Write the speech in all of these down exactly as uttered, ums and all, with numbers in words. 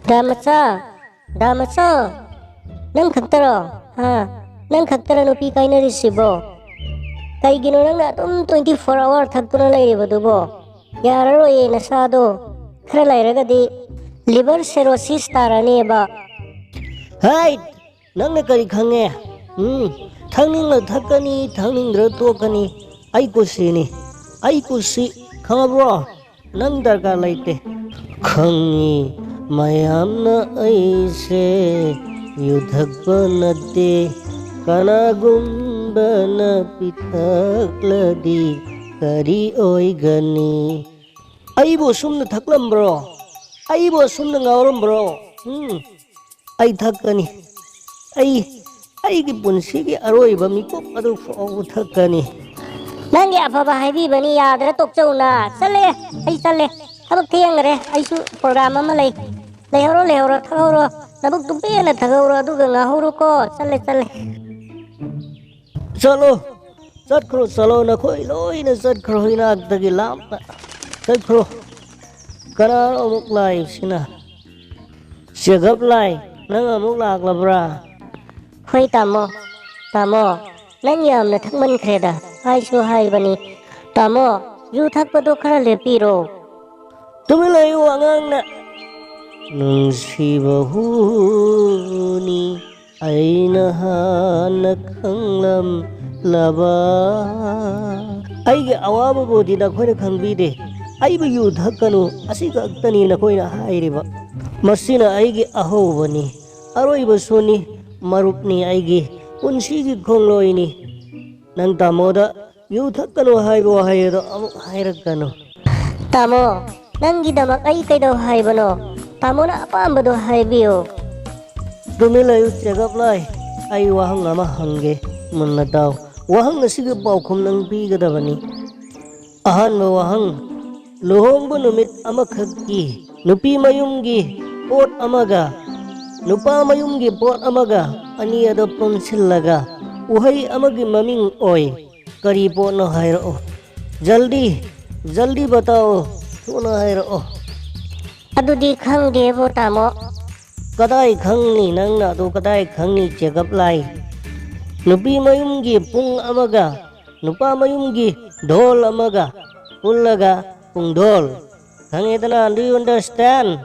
ꯗꯥ ꯃꯆꯥ, ꯗꯥ ꯃꯆꯥ, ꯅꯪ ꯈꯛꯇꯔꯣ? ꯍꯥ? ꯅꯪ ꯈꯛꯇꯔ ꯅꯨꯄꯤ ꯀꯥꯏꯅꯔꯤꯁꯤꯕꯣ? ꯀꯩꯒꯤꯅꯣ ꯅꯪꯅ ꯑꯗꯨꯝ twenty four hour ꯊꯛꯇꯨꯅ ꯂꯩꯔꯤꯕꯗꯨꯕꯣ? ꯌꯥꯔꯔꯣꯏꯌꯦ ꯅꯁꯥꯗꯣ꯫ ꯈꯔ ꯂꯩꯔꯒꯗꯤ liver cirrhosis ꯇꯥꯔꯅꯦꯕ꯫ ꯍꯥꯏꯠ! ꯅꯪꯅ ꯀꯔꯤ ꯈꯪꯉꯦ? ꯎꯝ, ꯊꯛꯅꯤꯡꯂ ꯊꯛꯀꯅꯤ, ꯊꯛꯅꯤꯡꯗ꯭ꯔ ꯇꯣꯛꯀꯅꯤ꯫ ꯑꯩ ꯀꯨꯁꯤꯅꯤ, ꯑꯩ ꯀꯨꯁꯤ, ꯈꯪꯉꯕ꯭ꯔꯣ? ꯅꯪ ꯗꯔꯀꯥꯔ ꯂꯩꯇꯦ꯫ ꯈꯪꯉꯤ ꯃꯌꯥꯝꯅ ꯑꯩꯁꯦ ꯌꯨ ꯊꯛꯄ ꯅꯠꯇꯦ, ꯀꯅꯥꯒꯨꯝꯕꯅ ꯄꯤꯊꯛꯂꯗꯤ ꯀꯔꯤ ꯑꯣꯏꯒꯅꯤ? ꯑꯩꯕꯨ ꯑꯁꯨꯝꯅ ꯊꯛꯂꯝꯕ꯭ꯔꯣ? ꯑꯩꯕꯨ ꯑꯁꯨꯝꯅ ꯉꯥꯎꯔꯝꯕ꯭ꯔꯣ? ꯎꯝ, ꯑꯩ ꯊꯛꯀꯅꯤ꯫ ꯑꯩ, ꯑꯩꯒꯤ ꯄꯨꯟꯁꯤꯒꯤ ꯑꯔꯣꯏꯕ ꯃꯤꯀꯨꯞ ꯑꯗꯨ ꯐꯥꯎꯕ ꯊꯛꯀꯅꯤ꯫ ꯅꯪꯒꯤ ꯑꯐꯕ ꯍꯥꯏꯕꯤꯕꯅꯤ, ꯌꯥꯗ꯭ꯔꯦ, ꯇꯣꯛꯆꯧꯅ꯫ ꯆꯠꯂꯦ, ꯑꯩ ꯆꯠꯂꯦ꯫ ꯊꯕꯛ ꯊꯦꯡꯈ꯭ꯔꯦ, ꯑꯩꯁꯨ program ꯑꯃ ꯂꯩ꯫ ꯂꯩꯍꯧꯔꯣ, ꯂꯩꯍꯧꯔꯣ, ꯊꯛꯍꯧꯔꯣ꯫ ꯅꯕꯨꯛꯇꯨ ꯄꯦꯟꯅ ꯊꯛꯍꯧꯔꯣ, ꯑꯗꯨꯒ ꯉꯥꯍꯧꯔꯣꯀꯣ꯫ ꯆꯠꯂꯦ, ꯆꯠꯂꯦ꯫ ꯆꯠꯂꯣ, ꯆꯠꯈ꯭ꯔꯣ, ꯆꯠꯂꯣ, ꯅꯈꯣꯏ ꯂꯣꯏꯅ ꯆꯠꯈ꯭ꯔꯣ ꯏꯅꯥꯛꯇꯒꯤ ꯂꯥꯞꯅ꯫ ꯆꯠꯈ꯭ꯔꯣ꯫ ꯀꯅꯥꯅꯣ ꯑꯃꯨꯛ ꯂꯥꯛꯏꯕꯁꯤꯅ? ꯆꯦꯒꯞ ꯂꯥꯏ, ꯅꯪ ꯑꯃꯨꯛ ꯂꯥꯛꯂꯕ꯭ꯔꯥ? ꯍꯣꯏ ꯇꯥꯃꯣ, ꯇꯥꯃꯣ, ꯅꯪ ꯌꯥꯝꯅ ꯊꯛꯃꯟꯈ꯭ꯔꯦꯗ, ꯍꯥꯏꯁꯨ ꯍꯥꯏꯕꯅꯤ꯫ ꯇꯥꯃꯣ, ꯌꯨ ꯊꯛꯄꯗꯣ ꯈꯔ ꯂꯦꯞꯄꯤꯔꯣ꯫ ꯇꯨꯃꯤꯟ ꯂꯩꯌꯨ ꯑꯉꯥꯡꯅ꯫ ꯅꯨꯡꯁꯤꯕ ꯍꯨꯅꯤ ꯑꯩꯅ ꯍꯥꯟꯅ ꯈꯪꯂꯝꯂꯕ꯫ ꯑꯩꯒꯤ ꯑꯋꯥꯕꯕꯨꯗꯤ ꯅꯈꯣꯏꯅ ꯈꯪꯕꯤꯗꯦ꯫ ꯑꯩꯕꯨ ꯌꯨ ꯊꯛꯀꯅꯨ, ꯑꯁꯤ ꯈꯛꯇꯅꯤ ꯅꯈꯣꯏꯅ ꯍꯥꯏꯔꯤꯕ꯫ ꯃꯁꯤꯅ ꯑꯩꯒꯤ ꯑꯍꯧꯕꯅꯤ, ꯑꯔꯣꯏꯕꯁꯨꯅꯤ, ꯃꯔꯨꯞꯅꯤ ꯑꯩꯒꯤ ꯄꯨꯟꯁꯤꯒꯤ ꯈꯣꯡꯂꯣꯏꯅꯤ꯫ ꯅꯪ ꯇꯥꯃꯣꯗ ꯌꯨ ꯊꯛꯀꯅꯨ ꯍꯥꯏꯕ ꯋꯥꯍꯩ ꯑꯗꯣ ꯑꯃꯨꯛ ꯍꯥꯏꯔꯛꯀꯅꯨ꯫ ꯇꯥꯃꯣ, ꯅꯪꯒꯤꯗꯃꯛ ꯑꯩ ꯀꯩꯗꯧ ꯍꯥꯏꯕꯅꯣ? ꯇꯥꯃꯣꯅ ꯑꯄꯥꯝꯕꯗꯣ ꯍꯥꯏꯕꯤꯌꯨ꯫ ꯇꯨꯃꯤꯟ ꯂꯩꯌꯨ, ꯆꯦꯒꯞ ꯂꯥꯏ꯫ ꯑꯩ ꯋꯥꯍꯪ ꯑꯃ ꯍꯪꯒꯦ, ꯃꯨꯟꯅ ꯇꯥꯎ꯫ ꯋꯥꯍꯪ ꯑꯁꯤꯒꯤ ꯄꯥꯎꯈꯨꯝ ꯅꯪ ꯄꯤꯒꯗꯕꯅꯤ꯫ ꯑꯍꯥꯟꯕ ꯋꯥꯍꯪ, ꯂꯨꯍꯣꯡꯕ ꯅꯨꯃꯤꯠ ꯑꯃꯈꯛꯀꯤ ꯅꯨꯄꯤ ꯃꯌꯨꯝꯒꯤ ꯄꯣꯠ ꯑꯃꯒ ꯅꯨꯄꯥ ꯃꯌꯨꯝꯒꯤ ꯄꯣꯠ ꯑꯃꯒ ꯑꯅꯤ ꯑꯗꯨ ꯄꯨꯟꯁꯤꯜꯂꯒ ꯎꯍꯩ ꯑꯃꯒꯤ ꯃꯃꯤꯡ ꯑꯣꯏ꯫ ꯀꯔꯤ ꯄꯣꯠꯅꯣ ꯍꯥꯏꯔꯛꯑꯣ꯫ ꯖꯜꯗꯤ, ꯖꯜꯗꯤ ꯕꯇꯥꯑꯣ, ꯊꯨꯅ ꯍꯥꯏꯔꯛꯑꯣ꯫ ꯑꯗꯨꯗꯤ ꯈꯪꯗꯦꯕꯣ, ꯇꯥꯃꯣ꯫ ꯀꯗꯥꯏ ꯈꯪꯅꯤ ꯅꯪꯅ ꯑꯗꯨ? ꯀꯗꯥꯏ ꯈꯪꯅꯤ, ꯆꯦꯒꯞ ꯂꯥꯏ? ꯅꯨꯄꯤ ꯃꯌꯨꯝꯒꯤ ꯄꯨꯡ ꯑꯃꯒ ꯅꯨꯄꯥ ꯃꯌꯨꯝꯒꯤ ꯙꯣꯜ ꯑꯃꯒ ꯄꯨꯜꯂꯒ ꯄꯨꯡꯗꯣꯜ꯫ ꯈꯪꯉꯦꯗꯅ? Do you understand?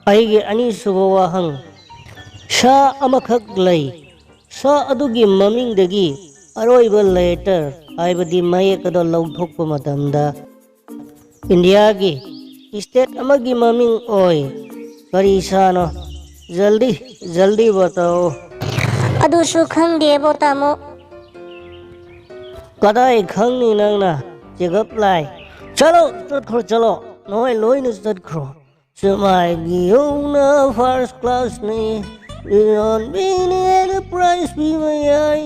ꯑꯩꯒꯤ ꯑꯅꯤꯁꯨꯕ ꯋꯥꯍꯪ, ꯁꯥ ꯑꯃꯈꯛ ꯂꯩ꯫ ꯁꯥ ꯑꯗꯨꯒꯤ ꯃꯃꯤꯡꯗꯒꯤ ꯑꯔꯣꯏꯕ ꯂꯦꯇꯔ, ꯍꯥꯏꯕꯗꯤ ꯃꯌꯦꯛ ꯑꯗꯣ ꯂꯧꯊꯣꯛꯄ ꯃꯇꯝꯗ ꯏꯟꯗꯤꯌꯥꯒꯤ ꯁ꯭ꯇꯦꯠ ꯑꯃꯒꯤ ꯃꯃꯤꯡ ꯑꯣꯏ꯫ ꯀꯔꯤ ꯁꯥꯅꯣ? ꯖꯜꯗꯤ, ꯖꯜꯗꯤ ꯕꯇꯥꯎ꯫ ꯑꯗꯨꯁꯨ ꯈꯪꯗꯦꯕꯣ, ꯇꯥꯃꯣ꯫ ꯀꯗꯥꯏ ꯈꯪꯅꯤ ꯅꯪꯅ, ꯆꯦꯒꯞ ꯂꯥꯏ? ꯆꯠꯂꯣ, ꯆꯠꯈ꯭ꯔꯣ, ꯆꯠꯂꯣ꯫ ꯅꯣꯏ ꯂꯣꯏꯅ ꯆꯠꯈ꯭ꯔꯣ꯫ ꯁꯦꯛꯃꯥꯏꯒꯤ ꯌꯧꯅ ꯐꯥꯔꯁ ꯀ꯭ꯂꯥꯁꯅꯤ꯫ ꯌꯣꯟꯕꯤꯅꯤ ꯍꯥꯏꯅ ꯄ꯭ꯔꯥꯏꯖ ꯄꯤꯕ ꯌꯥꯏ꯫